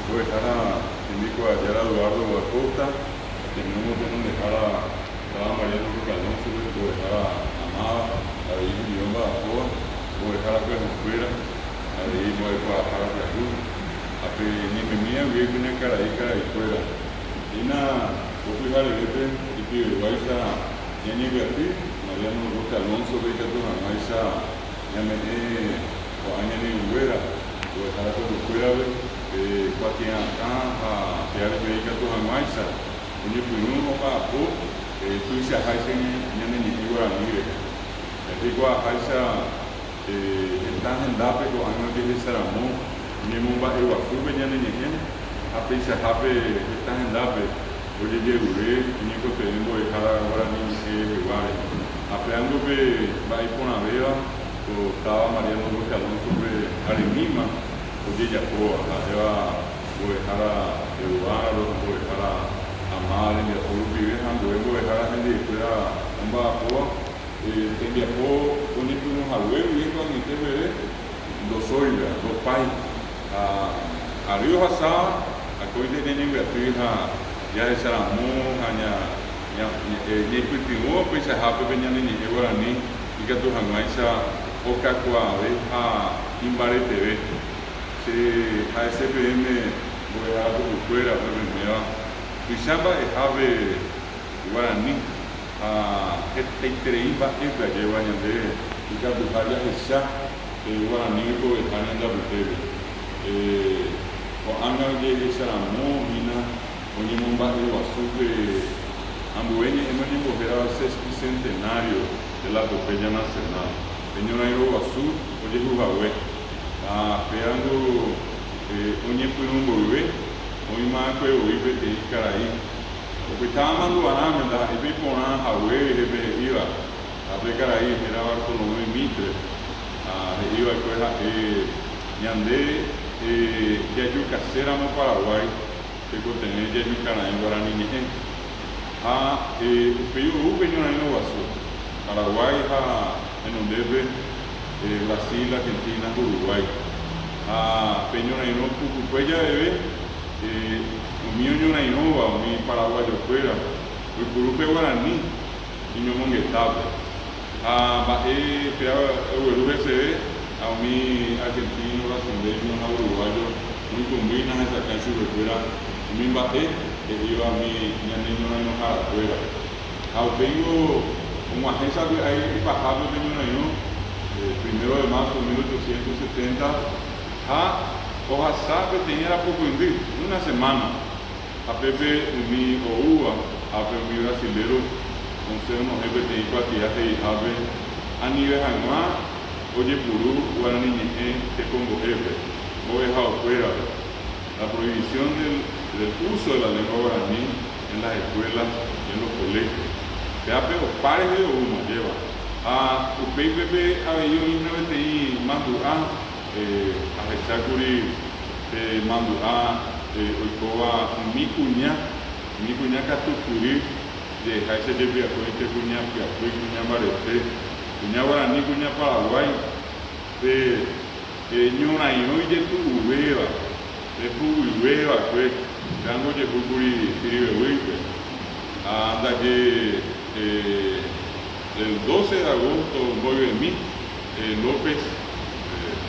Mbo'ehára tembikuaajára Eduardo Acosta, temimotenondehára táva Mariano Roque Alonso-pe, mbo'ehára Amada, avei hendive omba'apóva, mbo'ehára pyahukuéra, avei mbo'ekuaahára pyahu, ha pe ñemimíva guive kuñakarai karaikuéra. Hína ko pyharevépe ipiveguáicha ñañembyaty Mariano Roque Alonso-pe ikatu hag̃uáicha ñame'ẽ ko'ã ñane irũnguéra mbo'ehára pyahukuérape pe kuatia'atã ha pe reheve ikatu hag̃uáicha oñepyrũ omba'apo tuichaháicha ñane ñe'ẽ guarani rehe. Jaikuaaháicha heta hendápe ko'ág̃a ojehecharamo oñemomba'eguasúpe ñane ñe'ẽ ha peichahápe heta hendápe ojejerure oñekotevẽ mbo'ehára guarani ñe'ẽ rehegua rehe. Ha péango pe mba'e iporãvéva ko táva Mariano Roque Alonso-pe aremíma ojejapóva, ha'éva mbo'ehára Eduardo ha mbo'ehára Amada rembiapo rupive ha ambue mbo'ehára hendivekuéra omba'apóva tembiapo oñepyrũ hague guive ko'ag̃aite peve ndosóiva, ndopái. Ha ary ohasáva akóinte ñañembyaty ha jahecharamo ha ñaipytyvõ peichahápe pe ñane ñe'ẽ guarani ikatu hag̃uáicha okakuaave ha imbareteve. Che ha'ese peẽme mbo'ehára pukukuéra pepyméva tuicha mba'ehápe guarani ha hetaiterei mba'épe ajéva ñande ikatuha jahecha pe guarani oikoveha ñande apytépe. Ko'ág̃a ojehecharamo hína oñemomba'eguasu pe ambue ñe'ẽme oñembohérava Sesquicentenario de la Epopeya Nacional, pe ñorairõ guasu ojehuhague. Ha pévango oñepyrũ mboyve oĩmava'ekue voi peteĩ karai opytáva mandu'arãme, ndaha'éi pe iporã hague rehe pe he'íva, ha pe karai héra Bartolomé Mitre, ha he'iva'ekue ha'e ñande jajukaséramo Paraguái tekotevẽ jajukaraẽ guarani ñe'ẽ. Ha upéi ou pe ñorairõ guasu, Paraguái ha henondépe Brasil, Argentina ha Uruguay. Ha pe ñorairõ pukukue javeve, umi oñorairõva, umi paraguayokuéra, oipuru pe guarani iñomongetápe. Ha mba'e péva ogueru heseve ha umi argentino, brasileño ha uruguayo noikũmbýi nahesakãi chupekuéra umi mba'e he'íva umi ñane ñorairõharakuéra. Ha upéingo og̃uahẽ sapy'ái ipahápe pe ñorairõ, primero de marzo 1870, ha ohasa peteĩ arapokõindy, una semana. Ha pépe umi oúva ápe umi brasilero osẽ onohẽ peteĩ kuatia he'ihápe anive hag̃ua ojepuru guarani ñe'ẽ tekombo'épe, mbo'ehaokuérape, la prohibición del del uso de la lengua guaraní en las escuelas y en los colegios. Péape opa rehe oúma, jéva. Ha upéi pépe avei oĩhína peteĩ mandu'a ahechákuri pe mandu'a oikóva umi kuña, umi kuña katupyry jeheháicha jepi akóinte kuña pyapy, kuña mbarete, kuña guarani, kuña paraguái, pe ñorairõ ijetu'uvéva, pe huguyvéva'ekue, péango ojehúkuri Piribebuýpe. Ha ndaje el 12 de agosto mboyvemi López,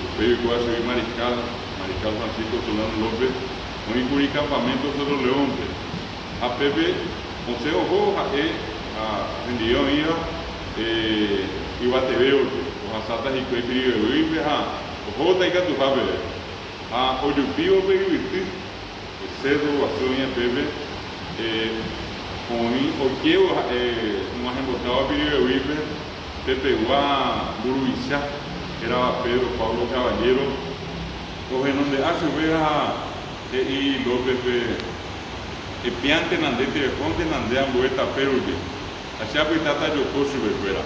upéi oikóva chugui Mariscal, Mariscal Francisco Solano López, oĩkuri campamento Cerro León-pe. Ha pépe osẽ oho ha'e ha hendive oĩva yvateve gotyo, ohasáta hikuái Piribebuýpe ha ohóta ikatuha peve. Ha ojupívo pe yvyty, pe cérro guasu oĩva pépe, oĩ oikévo ha'e og̃uahẽmbotáva Piribebuýpe, Pepegua mburuvicha, hérava Pedro Pablo Caballero, ohenonde'a chupe ha he'i Lópezpe, Epiántena nde terehóntena nde ambue tape rupi, ha che apytáta ajoko chupekuéra.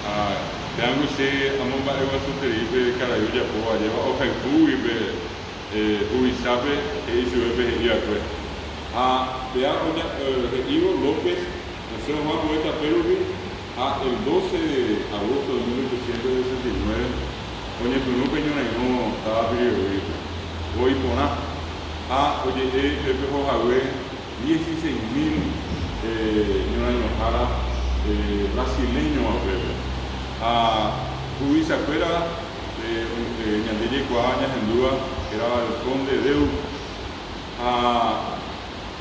Ha péango che amomba'eguasuterei pe karai ojapóva ajépa ohayhúgui pe huvichápe he'i chupe pe he'i va'ekue. Ha péa he'ívo López Osẽ oho ambue tape rupi ha el 12 de agosto de 1869 oñepyrũ pe ñorairõ táva Piribebuýpe. Voi porã. Ha oje'e pépe ohohague 16 mil ñorairõhára brasileñova upépe. Ha huvichakuéra ñande jaikuaa ñahendúva hérava el Conde Deu ha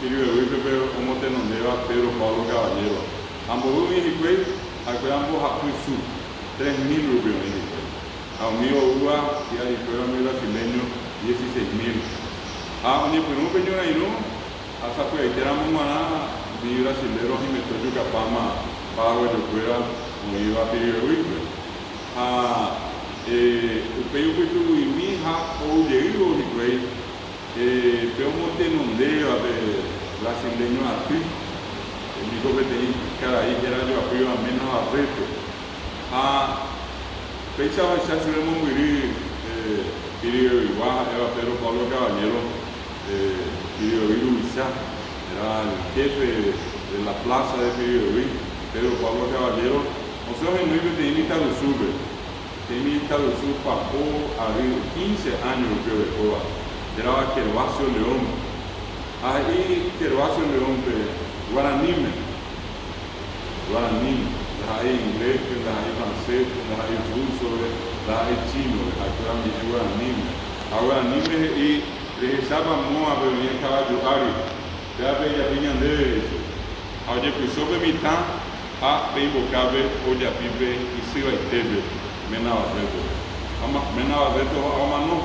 Piribebuy-pe pe omotenondéva Pedro Pablo Caballero. Ha mbovy oĩ hikuái, ha'ekuéra mbohapy su, 3000 rupi oĩ hikuái. Ha umi oúva hi'arikuéra umi brasileño 16 mil. Ha oñepyrũ pe ñorairõ ha sapy'aitéramo g̃uarã umi brasilero haimete ojukapáma paraguayokuéra oĩva Piribebuy-pe. Ha upéi opytu'u'imi ha oujeývo hikuái pe omotenondéva pe brasileño aty, niko peteĩ karai héra joapýva Mena Barreto. Ha péicha ohecha chupe mombyry Piribebuygua ha'éva Pedro Pablo Caballero, Piribebuy ruvicha, era el jefe de la plaza de Piribebuy, Pedro Pablo Caballero, osẽ ohenói peteĩ mitãrusúpe, peteĩ mitãrusu papo ary 15 áño rupi orekóva, hérava Gervasio León. Ha he'i Gervasio León-pe guaraníme. Guaraníme, ndaha'éi inglés-pe, ndaha'éi francés-pe, ndaha'éi ruso-pe, ndaha'éi chino-pe, ha'ekuéra oñe'ẽ guaraníme. Ha guaraníme he'i, Rehechápa móvape oĩ kavaju ári, pévape ejapi ñandéve, he'i chupe. Ha ojepyso pe mitã ha pe imbokápe ojapi pe isyvaitépe, Mena Barreto-pe. Ha Mena Barreto ho'a omano.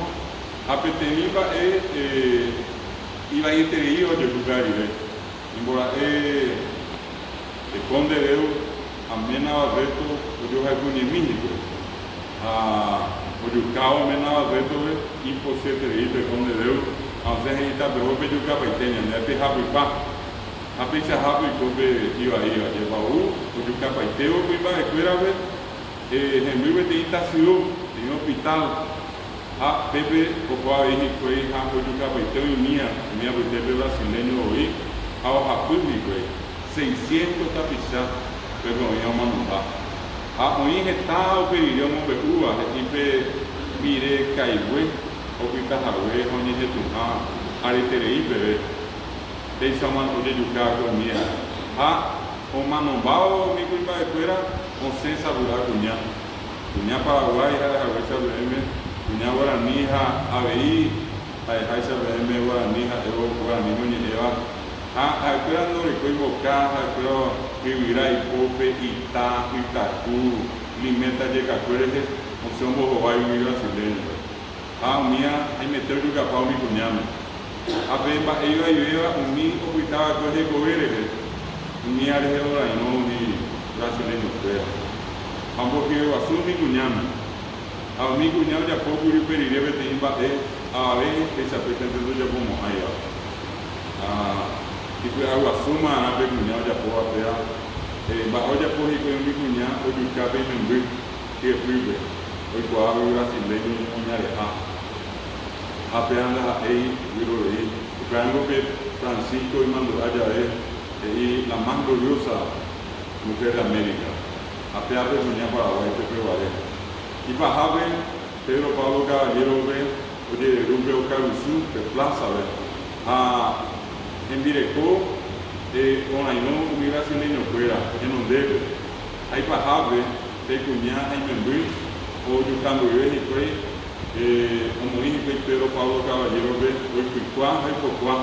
Ha peteĩ mba'e ivaietereíva ojehu rire. Imbora'e pe Conde Deu ha Mena Barreto ojohayhuñemi hikuái. Ha ojukávo Mena Barreto-pe ipochyeterei pe Conde Deu ha osẽ he'i tapeho pejukapaite ñande pehapypa. Ha peichahápe oiko pe ivaíva, jepa ou ojukapaitévo kuimba'ekuérape hemby peteĩ tasyo, peteĩ hospital. Ha pépe oho avei hikuái ha ojukapaite oimía umi apytépe brasileño voi ha ohapy hikuái seiscientos tapicha pépe oĩ omanomba. Ha oĩ heta upe rire omombe'úva he'i pe pire kaigue opyta hague ha oñehetũha areterei peve péicha ojejuka ko umía. Ha omanombávo umi kuimba'ekuéra osẽ sapy'a kuña. Kuña Paraguái ha'ehaguéicha peẽme, kuña guarani ha avei ha'eháicha peẽme guarani ha'évo guarani moñe'ẽva ha ha'ekuéra ndorekói mboka, ha'ekuéra yvyra ipópe, ita, ytaku, liméta jekakue rehe osẽ ombohovái umi brasileño-pe. Ha umía haimete ojukapa umi kuñáme. Ha pe mba'e ivaivéva umi opytava'ekue hekove rehe, umía rehe orairõ umi brasileño-kuéra. Ha ombohyeguasu umi kuñáme. Ha umi kuña ojapókuri upe rire peteĩ mba'e avave hechapéichante ndojapomo'ãiva. Ha ipy'aguasúma'arã pe kuña ojapóva péva, mba'e ojapo hikuái umi kuña ojuka pe imemby hyepýpe, oikuaágui brasileño oñareha. Ha péva ndaha'éi vyrorei. Upévango pe Francisco imandu'a jave he'i la más gloriosa mujer de América, ha péva pe kuña Paraguáipe peguare. Ipahápe, Pedro Pablo Caballero-pe ojereru pe okarusu pe plaza-pe ha hembireko orairõ umi brasileño-kuéra henondépe. Ha ipahápe, pe kuña ha imemby ojuka mboyve hikuái omoĩ hikuái Pedro Pablo Caballero-pe oipykua ha oipokua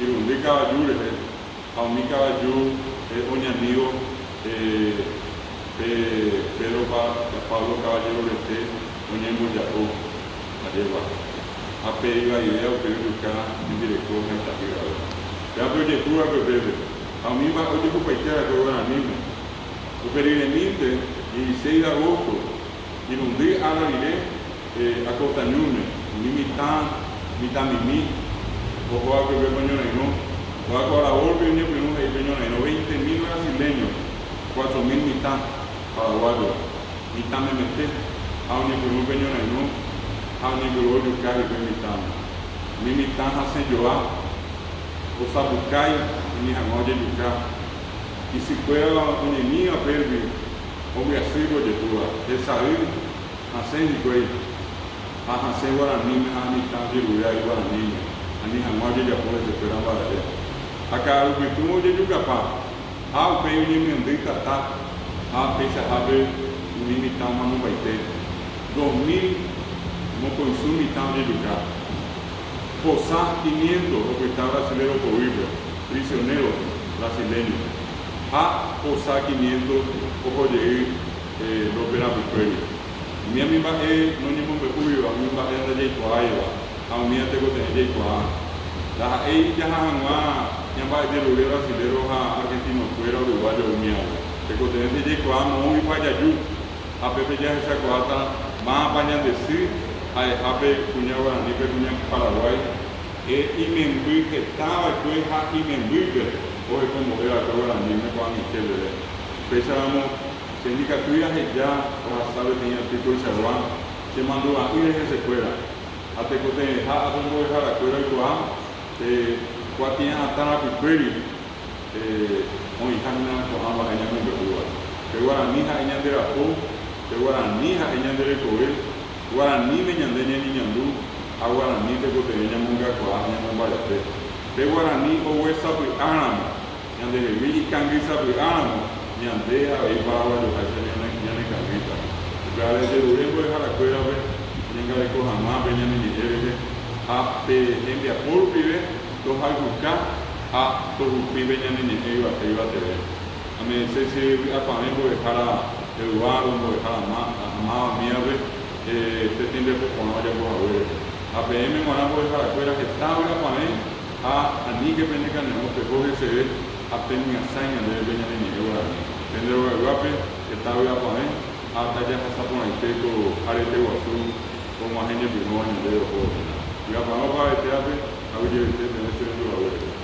irundy kavaju rehe ha umi kavaju oñamívo pe Pedro Pablo Caballero rete oñemboja'o ajépa ha pe ivaivéva upéi ojuka hembireko ha ita'ýrape. Pévape ojehu va'ekue pépe ha umi mba'e ojehupaite va'ekue guaraníme. Upe riremínte, 16 de agosto, irundy ára rire Acosta ñúme, umi mitã, mitãmimi, oho va'ekue pe ñorairõ. Kóva ko aravópe oñepyrũ he'i pe ñorairõ 20 mil brasileño, 4000 mitã paraguayo, mitã memete, ha oñepyrũ pe ñorairõ ha oñepyrũ ojuka hikuái mitãme. Umi mitã hasẽjoa, osapukái ani hag̃ua ojejuka. Isykuéra oñemíva pégui ombyasývo ojehúva, hesay hasẽ hikuái ha hasẽ guaraníme ha mitã ojerure ai guaraníme. ani hag̃ua ojejapo hesekuéra mba'eve. Ha ka'arupytũ ojejukapa, ha upéi oñemyendy tata, ha peichahápe umi mitã omanombaite. 2000 mokõisu mitã ojejuka. Posa quinientos opyta brasilero poguýpe, prisionero brasileño, ha posa quinientos oho jey López rapykuéri. Umi ami mba'e noñemombe'úiva, umi mba'e ndajaikuaáiva, ha umíva tekotevẽ jaikuaa. Ndaha'éi jaha hag̃ua ñamba'ejerure brasilero ha argentino-kuéra uruguayo umívape. Tekotevẽnte jaikuaa moõguipa jaju, ha pépe jahechakuaáta mávapa ñande sy ha'eha pe kuña guarani, pe kuña paraguái, imemby heta va'ekue ha imembýpe ohekombo'e va'ekue guaraníme ko'ag̃aite peve. Upéicharamo, che ndikatúi aheja ohasa peteĩ aty koichagua che mandu'a'ỹre hesekuéra, ha tekotevẽha ape mbo'eharakuéra oikuaa pe kuatia'atã rapykuéri oĩha hína ko'ã mba'e ñamombe'úva. Pe guarani ha'e ñande rapo, pe guarani ha'e ñande rekove, guaraníme ñande ñañeñandu ha guarani tekotevẽ ñamongakuaa ha ñamombarete. Pe guarani ogue sapy'áramo, ñandehegui ikangy sapy'áramo, ñande avei paraguayoháicha ñanekangýta. Upévare ajerure mbo'eharakuérape oñangareko hag̃ua pe ñane ñe'ẽ rehe ha pe hembiapo rupive tohayhuka ha tohupi pe ñane ñe'ẽ yvate yvateve. Ame'ẽse che vy'apavẽ mbo'ehára Eduardo, mbo'ehára máva umívape pe tembiapo porã ojapo hague rehe. Ha peẽme g̃uarã mbo'eharakuéra heta vy'apavẽ ha aníke pene kane'õ peho heseve ha pemyasãi ñandéve pe ñane ñe'ẽ guarani. Pende rogayguápe heta vy'apavẽ ha tajahasa porãite ko arete guasu og̃uahẽ ñepyrũva ñandéve ohóvo hína. Vy'apavẽ opavetévape aguyjevete peẽ che rendu hague rehe.